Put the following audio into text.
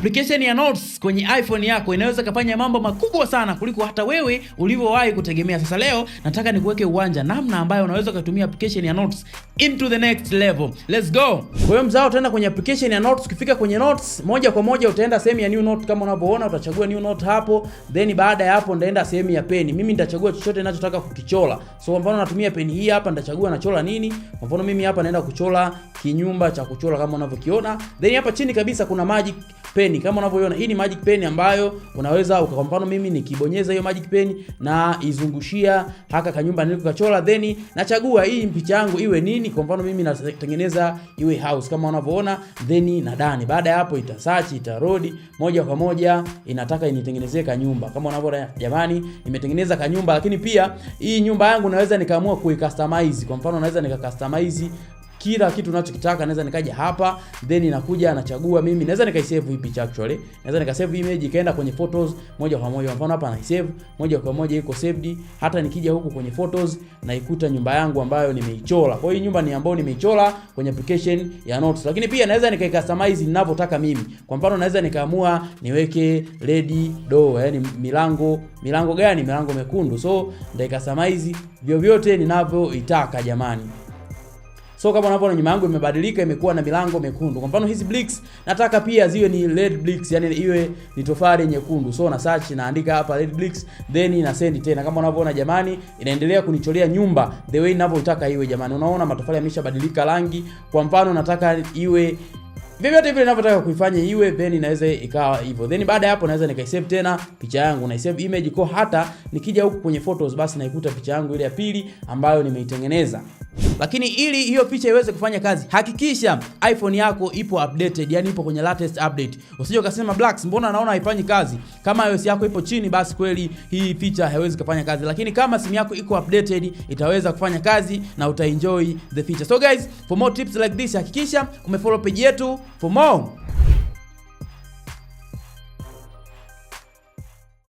Application ya Notes kwenye iPhone yako inaweza kufanya mambo makubwa sana kuliko hata wewe ulivyowahi kutegemea. Sasa leo nataka nikuweke uwanja namna ambayo unaweza kutumia application ya Notes into the next level. Let's go. Kwa hiyo mzao, utaenda kwenye application ya Notes. Ukifika kwenye Notes, moja kwa moja utaenda sehemu ya new note kama unavyoona, utachagua new note hapo, then baada ya hapo ndaenda sehemu ya peni. Mimi nitachagua chochote ninachotaka kukichora. So kwa mfano natumia peni hii hapa, nitachagua nachora nini. Kwa mfano mimi hapa naenda kuchora kinyumba cha kuchora kama unavyokiona. Then hapa chini kabisa kuna magic pen kama unavyoiona. Hii ni magic pen ambayo unaweza, kwa mfano mimi nikibonyeza hiyo magic pen na izungushia haka kanyumba nilikokachora, then nachagua hii picha yangu iwe nini. Kwa mfano mimi natengeneza iwe house kama unavyoona, then na done. Baada ya hapo ita search, ita load moja kwa moja, inataka initengenezee kanyumba kama unavyoona. Jamani, nimetengeneza kanyumba, lakini pia hii nyumba yangu naweza nikaamua kuicustomize. Kwa mfano naweza nika customize kila kitu ninachokitaka. Naweza nikaja hapa, then inakuja nachagua mimi, naweza nikaisave hii picha actually, naweza nikasave image ikaenda kwenye photos moja kwa moja. Kwa mfano hapa naisave moja kwa moja, iko saved. Hata nikija huku kwenye photos naikuta nyumba yangu ambayo nimeichora. Kwa hiyo nyumba ni ambayo nimeichora kwenye application ya Notes, lakini pia naweza nikaicustomize ninavyotaka mimi. Kwa mfano naweza nikaamua niweke red door, yani milango, milango gani? Milango mekundu. So nitaicustomize vyovyote ninavyoitaka, jamani. So kama unavyoona, nyumba yangu imebadilika, imekuwa na milango mekundu. Kwa mfano hizi bricks nataka pia ziwe ni red bricks, yani iwe ni tofali nyekundu. So na search, naandika hapa red bricks, then na send tena. Kama unavyoona jamani, inaendelea kunichorea nyumba the way ninavyotaka iwe jamani. Unaona matofali yameshabadilika rangi. Kwa mfano nataka iwe vyovyote vile ninavyotaka kuifanya iwe, then inaweza ikawa hivyo. Then baada ya hapo naweza nikaisave tena picha yangu, na save image kwa hata nikija huku kwenye photos, basi naikuta picha yangu ile ya pili ambayo nimeitengeneza. Lakini ili hiyo picha iweze kufanya kazi, hakikisha iPhone yako ipo updated, yani ipo kwenye latest update. Usije ukasema, "Blacks, mbona naona haifanyi kazi?" Kama iOS yako ipo chini, basi kweli hii feature haiwezi kufanya kazi, lakini kama simu yako iko updated, itaweza kufanya kazi na utaenjoy the feature. So guys, for more tips like this, hakikisha umefollow page yetu for more.